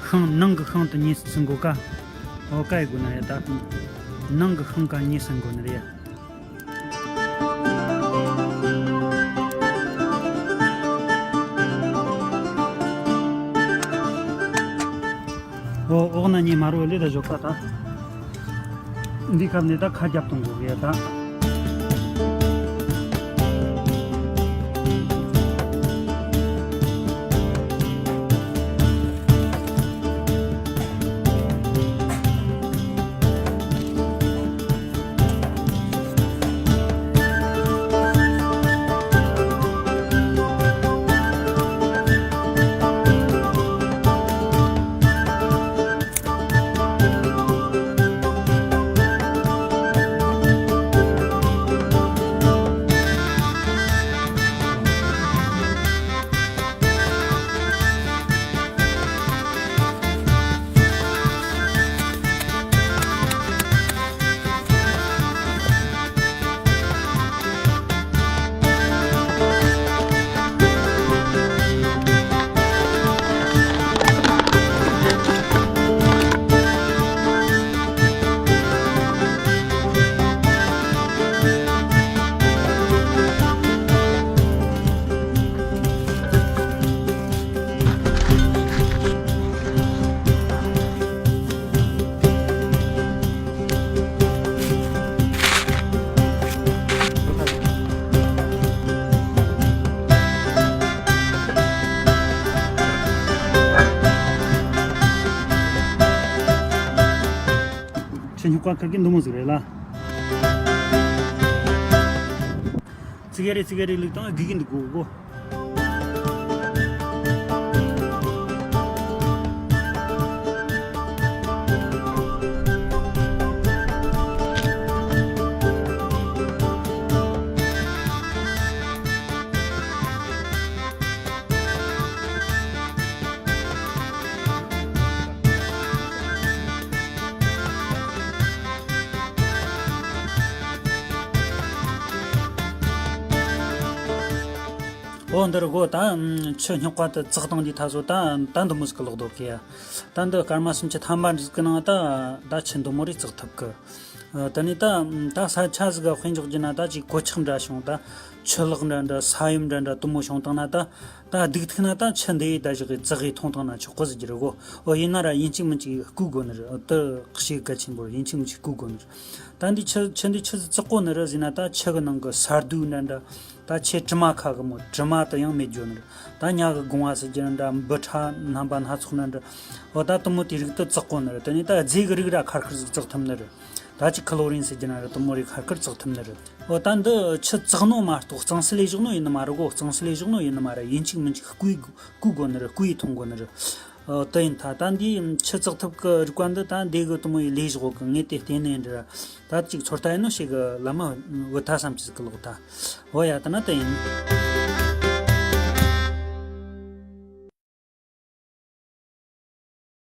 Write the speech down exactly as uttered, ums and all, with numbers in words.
ཤིང་། ནང་གི་ཤིང་དེ་ཉོས་ཟིན་གོ་ཀ། ཨོ་ཀ་ཡི་གོ་ན་ཡ་ད། ནང་གི་ཤིང་ཀ་ཉོས་ཟིན་གོ་ནི་རེད་ཡ། ཨོ་འོག་ན་ཉི་མ་རོ་ལེ་ད་ཞོག་ཀ་ད། འདི་ཁབ་ནས་ད་ཁ་རྒྱབ་གཏོང་དགོས་གི་ཡ་ད། ཆུ་རྙོག་པ་ཁ་གི་འདི་མོ་ཟིག་རེད་ལ། ཙི་གེ་རེ་ཙི་གེ་རེ་ལུག་དང་སྒུག་གི་འདུག་གོ་གོ། འོ་འདིར་གོ་ད། ཆུ་རྙོག་པ་དེ་བཙགས་བཏང་དུས་ད་གཟོད་ད་ད་འདི་མོ་ཟིག་གི་ལོག་འདུག་གི་ཡ། ད་འདི་སྐར་མ་སུམ་ཅུ་ཐམ་པ་འདི་ཟིག་གི་ནང་ད་ད་ཆུ་འདི་མོ་རེ་བཙགས་ཐུབ་གི། ཨ། དེ་ནས་ད་ད་ས་ཆ་ཟིག་ག་དཔེ་འཇོག་རྒྱུ་ན་ད་ཅིག་གོད་ཆག་འདྲ་བྱུང་། ད་ཆུ་ལོག་འདྲ་འདྲ་ས་ཡོམ་འདྲ་འདྲ་དེ་མོ་བྱུང་བཏང་ན་ད། ད་སྡུག་ཐུག་ན་ད་ཆུ་འདི་ཡི་ད་བཞག་གི་བཙགས་གི་འཐུང་བཏང་ན་ཆོག་གི་ཟེར་རྒྱུ་རེད་གོ། ཨོ་ཡིན་ན་ར་ཡིན་གཅིག་མིན་གཅིག་བསྐུ་དགོས་ནི་རེད། ཨོ་དེ་ཞེ་གལ་ཆེན་པོ་རེད། ཡིན་གཅིག་མིན་གཅིག་བསྐུ་དགོས་ནི་རེད། ད་འདི་ཆུ་ཆུ་འདི་ཆུ་ཟིག་བཙགས་གོ་ནི་རེད་ཟེར་ན་ད་ཆུ་གི་ནང་གི་ས་རྡུལ་འདྲ་འདྲ། ད་ཆུ་དྲི་མ་ཁ་གི་མོ་དྲི་མ་དེ་ཡང་མེད་རྒྱུ་ནི་རེད། ད་ཉ་གི་སྒོང་བ་ཟེར་རྒྱུ་འདྲ། འབུ་ཕྲ་རྣམ་པ་སྣ་ཚོགས་འདྲ་འདྲ། ཨོ་ད་དེ་མོ་དེ་རིགས་དེ་བཙགས་གོ་ནི་རེད། དེ་ནས་ད་རྫས་གི་རིགས་ར་ཁ་ཁར་ཟིག་བཙགས་ཐུབ་ནི་རེད། ད་ཅིག་ཁི་ལོ་རིན་ཟེར་རྒྱུ་ན་ར་དེ་མོ་རིགས་ཁ་ཁར་བཙགས་ཐུབ་ནི་རེད། ཨོ་ད་འདི་ཆུ་བཙགས་ནོ་མ་གཏོགས་གཙང་སེལ་ལས་བཞག་ནོ་ཡིན་ནི་མ་རེད་གོ། གཙང་སེལ་ལས་བཞག་ནོ་ཡིན་ནི་མ་རེད། ཡིན་གཅིག་མིན་གཅིག་བསྐུ་བསྐུ་དགོས་ནི་རེད། བསྐུ་ཡི་འཐུང་དགོས་ནི་རེད། ཨོ་དེ་ཡིན་ད། ད་འདི་ཆུ་བཙགས་ཐབས་ཀྱི་རིགས་པ་འདི་ད་འདི་གི་དེ་མོ་ཡི་ལས་བཞག་གི་ངས་དེ་བལྟས་ནས་འདྲ། ད་ཅིག་ཚོད་ལྟ་ཡིན་ནོ་ཞིག་གི་ལམ་མ་བུད་ཐལ་བསམ་གྱི་ཟིག་གི་ལོག་ད། འོ་ཡ་ད་ན་དེ་ཡིན།